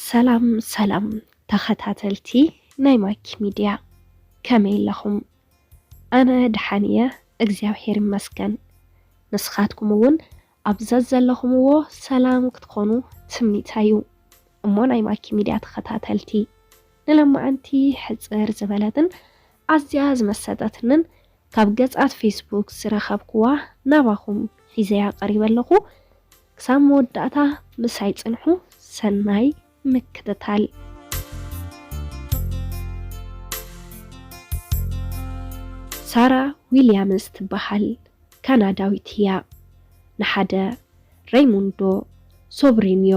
ሰላም ሰላም ተኸታተልቲ ናይ ማኪ ሚድያ፣ ከመይ ኣለኹም? ኣነ ደሓን እየ፣ እግዚኣብሔር ይመስገን። ንስኻትኩም እውን ኣብ ዘዘለኹምዎ ሰላም ክትኾኑ ትምኒተይ እዩ። እሞ ናይ ማኪ ሚድያ ተኸታተልቲ፣ ንለማዓንቲ ሕፅር ዝበለትን ኣዝያ ዝመሰጠትንን ካብ ገጻት ፌስቡክ ዝረኸብኩዋ ናባኹም ሒዘያ ቀሪበ ኣለኹ። ክሳብ መወዳእታ ምሳይ ጽንሑ። ሰናይ ምክትታል። ሳራ ዊልያምስ ትበሃል። ካናዳዊት እያ። ንሓደ ሬይሙንዶ ሶብሪንዮ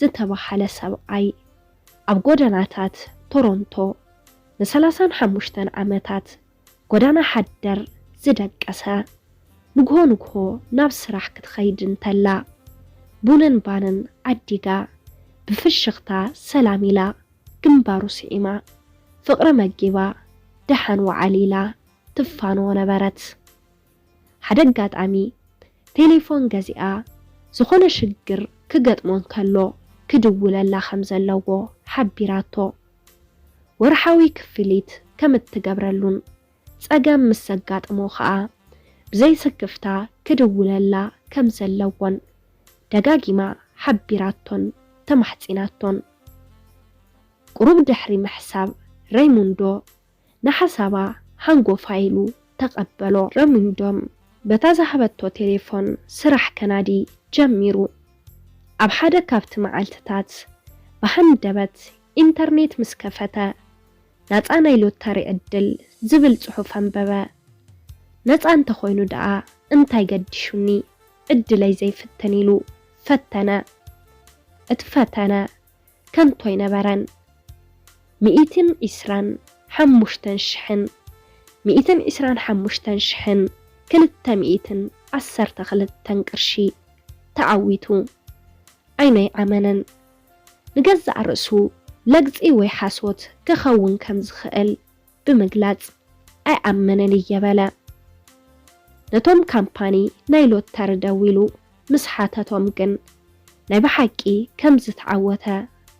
ዝተባህለ ሰብኣይ ኣብ ጎደናታት ቶሮንቶ ንሰላሳን ሓሙሽተን ዓመታት ጎዳና ሓደር ዝደቀሰ፣ ንግሆ ንግሆ ናብ ስራሕ ክትኸይድ እንተላ፣ ቡንን ባንን ዓዲጋ ብፍሽኽታ ሰላም ኢላ፣ ግንባሩ ስዒማ፣ ፍቕሪ መጊባ፣ ደሓን ወዓል ኢላ ትፋነዎ ነበረት። ሓደ ኣጋጣሚ ቴሌፎን ገዚኣ፣ ዝኾነ ሽግር ክገጥሞ እንከሎ ክድውለላ ከም ዘለዎ ሓቢራቶ። ወርሓዊ ክፍሊት ከም እትገብረሉን ጸገም ምስ ዘጋጥሞ ኸኣ ብዘይ ስክፍታ ክድውለላ ከም ዘለዎን ደጋጊማ ሓቢራቶን ተማሕጺናቶን። ቁሩብ ድሕሪ ምሕሳብ ሬይሙንዶ ንሓሳባ ሃንጎፋ ኢሉ ተቐበሎ። ሬይሙንዶም በታ ዝሃበቶ ቴሌፎን ስራሕ ከናዲ ጀሚሩ። ኣብ ሓደ ካብቲ መዓልትታት ብሃንደበት ኢንተርኔት ምስ ከፈተ፣ ናጻ ናይ ሎተሪ ዕድል ዝብል ጽሑፍ ኣንበበ። ነጻ እንተኾይኑ ደኣ እንታይ ገዲሹኒ፣ ዕድለይ ዘይፍትን ኢሉ ፈተነ። እቲ ፈተነ ከንቶ ኣይነበረን። ሚእትን ዕስራን ሓሙሽተን ሽሕን፣ ሚእትን ዕስራን ሓሙሽተን ሽሕን ክልተ ሚእትን ዓሰርተ ክልተን ቅርሺ ተዓዊቱ። ኣይነይኣመነን። ንገዛእ ርእሱ ለግጺ ወይ ሓሶት ክኸውን ከም ዝኽእል ብምግላጽ ኣይኣምንን እየ በለ። ነቶም ካምፓኒ ናይ ሎተሪ ደዊሉ ምስ ሓተቶም ግን ናይ ብሓቂ ከም ዝተዓወተ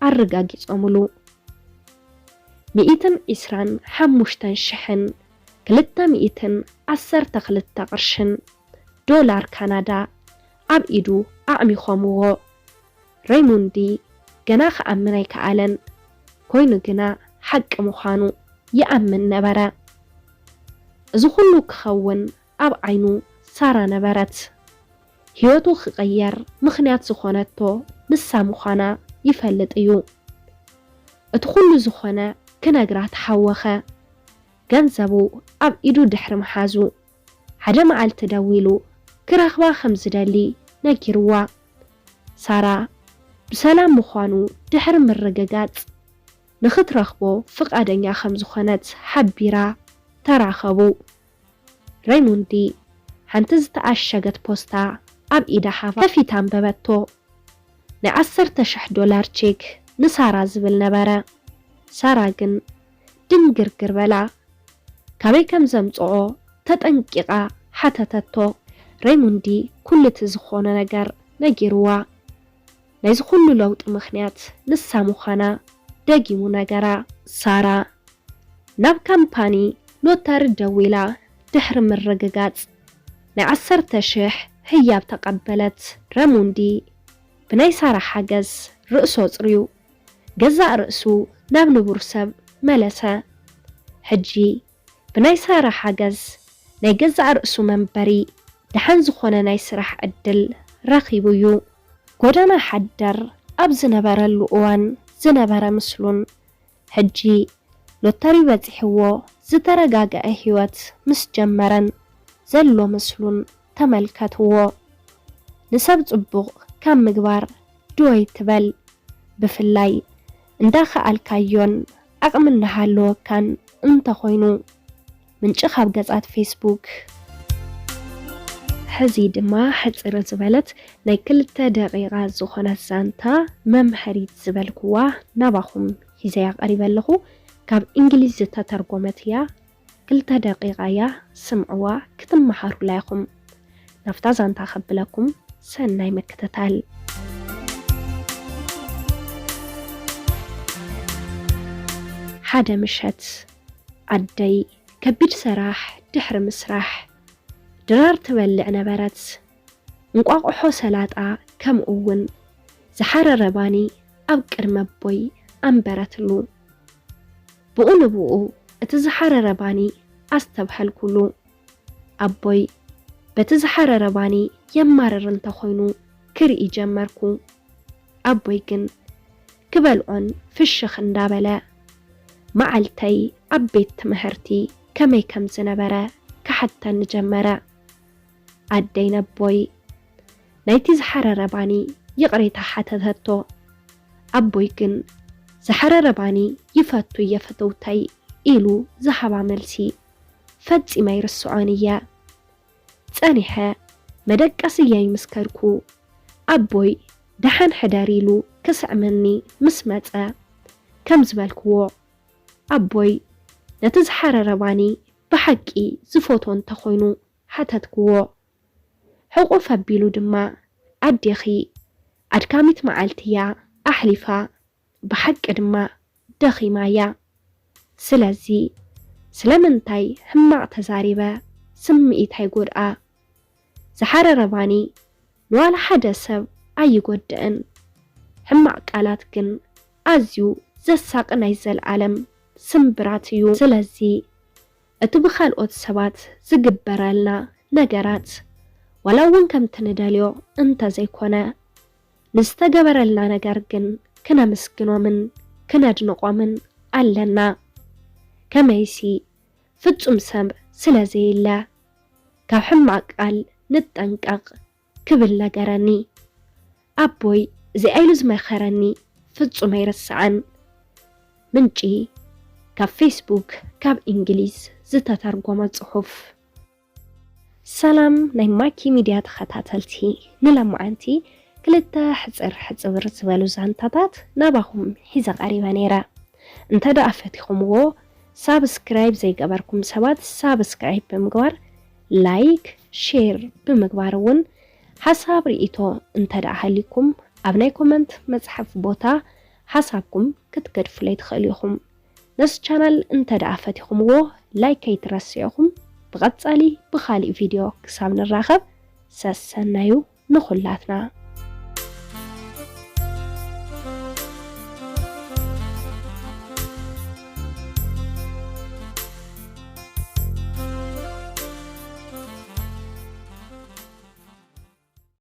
ኣረጋጊጾምሉ። ሚእትን ዕስራን ሓሙሽተን ሽሕን ክልተ ሚእትን ዓሰርተ ክልተ ቅርሽን ዶላር ካናዳ ኣብ ኢዱ ኣዕሚኾምዎ። ሬይሙንዲ ገና ክኣምን ኣይከኣለን። ኮይኑ ግና ሓቂ ምዃኑ ይኣምን ነበረ። እዚ ኩሉ ክኸውን ኣብ ዓይኑ ሳራ ነበረት። ህይወቱ ክቕየር ምኽንያት ዝኾነቶ ንሳ ምዃና ይፈልጥ እዩ። እቲ ኩሉ ዝኾነ ክነግራ ተሓወኸ። ገንዘቡ ኣብ ኢዱ ድሕሪ ምሓዙ፣ ሓደ መዓልቲ ደዊሉ ክረኽባ ከም ዝደሊ ነጊርዋ። ሳራ ብሰላም ምዃኑ ድሕሪ ምርግጋጽ፣ ንኽትረኽቦ ፍቓደኛ ከም ዝኾነት ሓቢራ ተራኸቡ። ሬይሙንዲ ሓንቲ ዝተኣሸገት ፖስታ ኣብ ኢዳ ሓባ ከፊታ ኣንበበቶ። ናይ ዓሰርተ ሽሕ ዶላር ቼክ ንሳራ ዝብል ነበረ። ሳራ ግን ድንግርግር በላ። ካበይ ከም ዘምጽኦ ተጠንቂቓ ሓተተቶ። ሬይሙንዲ ኩሉ እቲ ዝኾነ ነገር ነጊርዋ። ናይዚ ኩሉ ለውጢ ምኽንያት ንሳ ምዃና ደጊሙ ነገራ። ሳራ ናብ ካምፓኒ ሎተሪ ደዊላ ድሕሪ ምርግጋጽ፣ ናይ ዓሰርተ ሽሕ ህያብ ተቐበለት። ሬይሙንዲ ብናይ ሳራ ሓገዝ ርእሱ ኣጽርዩ፣ ገዛእ ርእሱ ናብ ንቡር ሰብ መለሰ። ሕጂ ብናይ ሳራ ሓገዝ ናይ ገዛእ ርእሱ መንበሪ፣ ደሓን ዝኾነ ናይ ስራሕ ዕድል ረኺቡ እዩ። ጎደና ሓደር ኣብ ዝነበረሉ እዋን ዝነበረ ምስሉን፣ ሕጂ ሎተሪ በጺሕዎ ዝተረጋግአ ህይወት ምስ ጀመረን ዘሎ ምስሉን ተመልከትዎ። ንሰብ ጽቡቕ ካብ ምግባር ድወይ ትበል። ብፍላይ እንዳኸኣልካዮን ዓቕሚ እናሃለወካን እንተኾይኑ። ምንጪ ካብ ገጻት ፌስቡክ። ሕዚ ድማ ሕጽር ዝበለት ናይ ክልተ ደቂቓ ዝኾነት ዛንታ መምሃሪት ዝበልኩዋ ናባኹም ሒዘያ ቀሪበ ኣለኹ። ካብ እንግሊዝ ዝተተርጎመት እያ። ክልተ ደቂቓ እያ፣ ስምዕዋ፣ ክትመሃሩላ ኢኹም። ናብታ ዛንታ ከብለኩም፣ ሰናይ ምክትታል። ሓደ ምሸት ኣደይ ከቢድ ሰራሕ ድሕሪ ምስራሕ ድራር ትበልዕ ነበረት። እንቋቑሖ፣ ሰላጣ፣ ከምኡ እውን ዝሓረረ ባኒ ኣብ ቅድሚ ኣቦይ ኣንበረትሉ። ብኡ ንብኡ እቲ ዝሓረረ ባኒ ኣስተብሃልኩሉ። ኣቦይ በቲ ዝሓረረ ባኒ የማርር እንተኾይኑ ክርኢ ጀመርኩ። ኣቦይ ግን ክበልዖን ፍሽኽ እንዳበለ መዓልተይ ኣብ ቤት ትምህርቲ ከመይ ከም ዝነበረ ክሓተኒ ጀመረ። ኣደይ ነቦይ ናይቲ ዝሓረረ ባኒ ይቕሬታ ሓተተቶ። ኣቦይ ግን ዝሓረረ ባኒ ይፈቱ እየ ፈተውተይ ኢሉ ዝሃባ መልሲ ፈጺመ ኣይርስዖን እየ። ጸኒሐ መደቀስየይ ምስ ከድኩ ኣቦይ ደሓን ሕደር ኢሉ ክስዕመኒ ምስ መጸ ከም ዝበልክዎ ኣቦይ ነቲ ዝሓረረ ባኒ ብሓቂ ዝፈትዎ እንተኾይኑ ሓተትክዎ። ሕቑፍ ኣቢሉ ድማ ኣዴኺ ኣድካሚት መዓልቲ እያ ኣሕሊፋ፣ ብሓቂ ድማ ደኺማ እያ። ስለዚ ስለምንታይ ሕማቕ ተዛሪበ ስምዒት ኣይጎድኣ። ዝሓረረ ባኒ ንዋላ ሓደ ሰብ ኣይጎድእን። ሕማቕ ቃላት ግን ኣዝዩ ዘሳቒ ናይ ዘለኣለም ስምብራት እዩ። ስለዚ እቲ ብኻልኦት ሰባት ዝግበረልና ነገራት ዋላ እውን ከምቲ ንደልዮ እንተዘይኮነ ንዝተገበረልና ነገር ግን ክነመስግኖምን ክነድንቖምን ኣለና። ከመይሲ ፍጹም ሰብ ስለ ዘየለ ካብ ሕማቕ ቃል ንጠንቀቕ ክብል ነገረኒ። ኣቦይ እዚኣ ኢሉ ዝመኸረኒ ፍጹም ኣይርስዓን። ምንጪ ካብ ፌስቡክ ካብ እንግሊዝ ዝተተርጎመ ጽሑፍ። ሰላም ናይ ማኪ ሚድያ ተኸታተልቲ፣ ንለማዓንቲ ክልተ ሕጽር ሕጽብር ዝበሉ ዛንታታት ናባኹም ሒዘ ቀሪበ ነይረ። እንተ ደኣ ፈቲኹምዎ ሳብስክራይብ ዘይገበርኩም ሰባት ሳብስክራይብ ብምግባር፣ ላይክ፣ ሼር ብምግባር እውን ሓሳብ ርእይቶ እንተ ደኣ ሃልይኩም ኣብ ናይ ኮመንት መጽሓፊ ቦታ ሓሳብኩም ክትገድፉለይ ትኽእሉ ኢኹም። ነዚ ቻናል እንተ ደኣ ፈቲኹምዎ ላይክ ከይትረስዑ ኢኹም። ብቐጻሊ ብኻሊእ ቪድዮ ክሳብ ንራኸብ ሰሰናዩ ንኹላትና።